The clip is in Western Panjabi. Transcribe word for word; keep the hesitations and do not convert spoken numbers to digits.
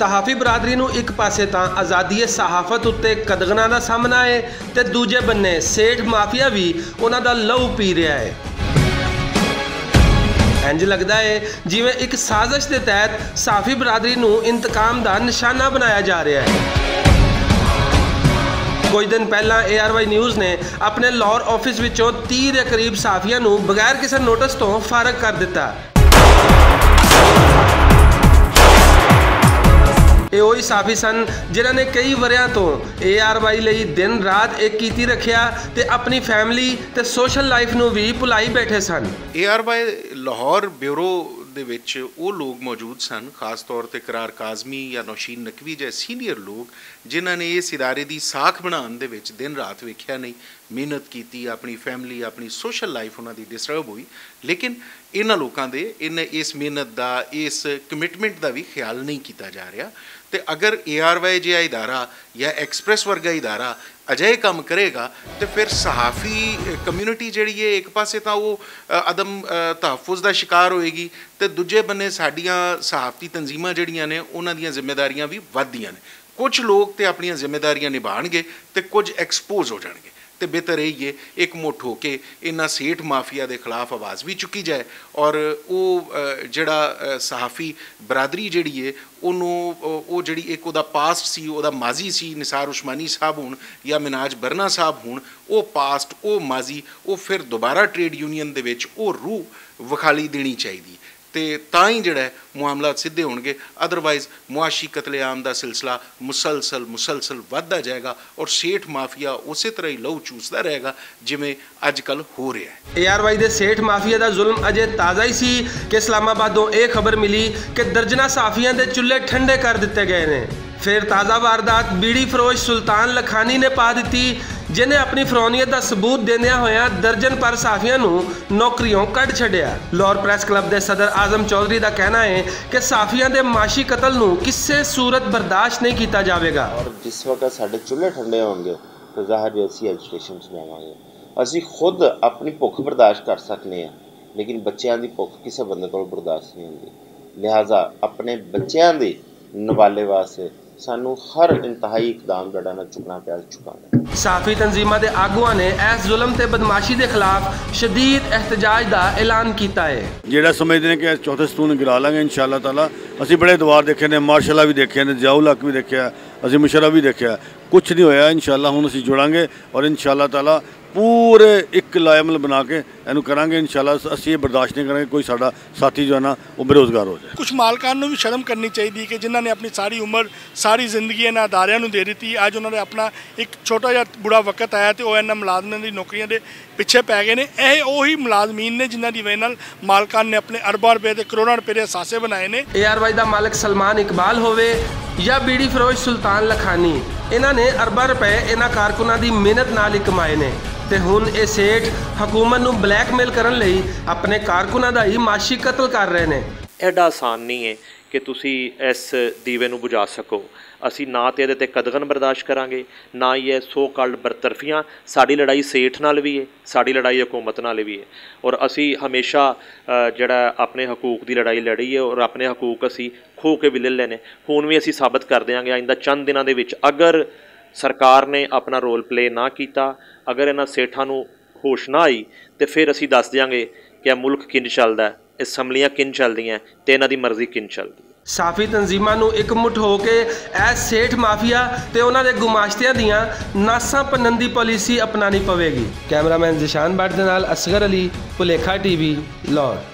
صحافی برادری نوں اک پاسے تاں آزادی صحافت اتے قدغناں دا سامنا ہے، تے دوجے بننے سیٹھ مافیا وی انہاں دا لہو پی رہیا ہے۔ انج لگدا ہے جیویں اک سازش دے تحت صحافی برادری نوں انتقام دا نشانہ بنایا جا رہیا ہے۔ کچھ دن پہلاں اے آر وائی نیوز نے اپنے لاہور آفس وچوں تیس دے قریب صحافیاں نوں بغیر کسے نوٹس توں فارغ کر دتا۔ اے اوہی صحافی سن جنہاں نے کئی وریاں توں اے آر وائی لئی دن رات اک کیتی رکھیا تے اپنی فیملی تے سوشل لائف نوں وی بھلائی بیٹھے سن۔ اے آر وائی لاہور بیورو دے وچ او لوگ موجود سن، خاص طور تے قرار کاظمی یا نوشین نقوی جے سینئر لوگ، جنہاں نے اس ادارے دی ساکھ بنان دے وچ دن رات ویکھیا نہیں، محنت کیتی، اپنی فیملی، اپنی سوشل لائف انہاں دی ڈسٹرب ہوئی، لیکن انہاں لوکاں دے ان اس محنت دا، اس کمٹمنٹ دا وی خیال نہیں کیتا جا رہیا۔ تے اگر اے آر وائی جیہا ادارہ یا ایکسپریس ورگا ادارہ اجہے کم کرے گا، تے پھر صحافی کمیونٹی جیہڑی ہے، اک پاسے تاں او عدم تحفظ دا شکار ہوئے گی، تے دوجے بننے ساڈیاں صحافتی تنظیماں جیہڑیاں نے، انہاں دیاں ذمہ داریاں وی ودھدیاں نے۔ کچھ لوگ تے اپنیاں ذمہ داریاں نبھان گے، تے کچھ ایکسپوز ہو جان گے۔ تے بہتر ایہہ ہے اک مٹھ ہو کے انہاں سیٹھ مافیا دے خلاف آواز وی چکی جائے، اور او جیہڑا صحافی برادری جیہڑی ہے، انہوں او جیہڑی اک اوہدا پاسٹ سی، اوہدا ماضی سی، نثار عثمانی صاحب ہون یا مناج برنا صاحب ہون، او پاسٹ، او ماضی، او پھر دوبارہ ٹریڈ یونین دے وچ او روح وکھالی دینی چاہیدی۔ تے تاں ہی جیہڑا ہے معاملات سدھے ہونگے، ادروائز معاشی قتل عام دا سلسلہ مسلسل مسلسل ودھدا جائے گا، اور سیٹھ مافیا اسے طرح ہی لہو چوسدا رہے گا، جویں اج کل ہو رہیا ہے۔ اے آر وائی دے سیٹھ مافیا دا ظلم اجے تازہ ہی سی کہ اسلام آبادوں ایہہ خبر ملی کہ درجناں صحافیاں دے چولہے ٹھنڈے کر دتے گئے نے۔ فیر تازہ واردات بیڑی فروش سلطان لکھانی نے پا دتی، جنہیں اپنی فرونیت دا ثبوت دیندیاں ہویاں درجن پر صحافیاں نوں نوکریوں کڈ چھڈیا۔ لاہور پریس کلب دے صدر اعظم چوہدری دا کہنا ہے کہ صحافیاں دے معاشی قتل نوں کسے صورت برداشت نہیں کیتا جاوے گا۔ اور جس وقت ساڈے چولہے ٹھنڈے ہونگے، تو ظاہر جو اسی ایجیٹیشن چ جاواں گے۔ اسی خود اپنی بھوک برداشت کر سکنے ہیں، لیکن بچیاں دی بھوک کسے بندے کول برداشت نہیں ہوندی۔ لہذا اپنے بچیاں دی نوالے واسطے سانوں ہر انتہائی اقدام جڑا نہ چکنا پیا، چکاں گے۔ صحافی تنظیماں دے آگواں نے ایس ظلم تے بدمعاشی دے خلاف شدید احتجاج دا اعلان کیتا ہے۔ جیڑا سمجھدے نے کہ چوتھے ستون گرا لاں گے، انشاءاللہ تعالیٰ۔ اسی بڑے ادوار دیکھے نے، مارشل لا وی دیکھے نے، ضیاء الحق وی دیکھیا، اسی مشرف وی دیکھیا، کچھ نہیں ہویا۔ انشاءاللہ ہن اسی جڑاں گے اور انشاءاللہ تعالیٰ پورے اک لائے عمل بنا کے اینوں کراں گے۔ انشاءاللہ اسی یہ برداشت نہیں کراں گے کوئی ساڈا ساتھی جو ہے نا، وہ بے روزگار ہو جائے۔ کچھ مالکان نوں وی شرم کرنی چاہیدی کہ جنہاں نے اپنی ساری عمر، ساری زندگی انہاں اداریاں نوں دے دتی، اج انہاں نے اپنا اک چھوٹا جہا برا وقت آیا تے او انہاں ملازماں دی نوکریاں دے پچھے پے گئے نے۔ اے اوہی ملازمین نے جنہاں دی وجہ نال مالکان نے اپنے ارباں روپے تے کروڑاں روپے دے اثاثے بنائے نے۔ اے آر وائی دا مالک سلمان اقبال ہووے یا بیڑی فروش سلطان لکھانی، انہاں نے ارباں روپے انہاں کارکناں دی محنت نال ہی کمائے نے، تے ہن اے سیٹھ حکومت نوں بلیک میل کرن لئی اپنے کارکناں دا ہی معاشی قتل کر رہے نے۔ ایڈا آسان نہیں ہے کہ تسی اس دیوے نوں بجھا سکو۔ اسی نہ تے ایہدے تے قدغن برداشت کراں گے، نہ ہی ایہہ سو کالڈ برطرفیاں۔ ساڈی لڑائی سیٹھ نال وی ہے، ساڈی لڑائی حکومت نال وی ہے، اور اسی ہمیشہ جڑا اپنے حقوق دی لڑائی لڑی ہے اور اپنے حقوق اسی کھو کے وی لے لینے۔ ہن وی اسی ثابت کر دیاں گے آئندہ چند دناں دے وچ اگر سرکار نے اپنا رول پلے نہ کیتا، اگر انہاں سیٹھاں نوں ہوش نہ آئی، تے فیر اسی دس دیاں گے کہ اے ملک کنج چلدا ہے، اسمبلیاں کنج چلدیاں ہیں تے انہاں دی مرضی کنج چلدی ہے۔ صحافی تنظیماں نوں اک مٹھ ہو کے ایس سیٹھ مافیا تے انہاں دے گماشتیاں دیاں ناساں پنندی پالیسی اپنانی پوے گی۔ کیمرہ مین ذیشان بٹ دے نال اصغر علی، پلیکھا ٹی وی، لاہور۔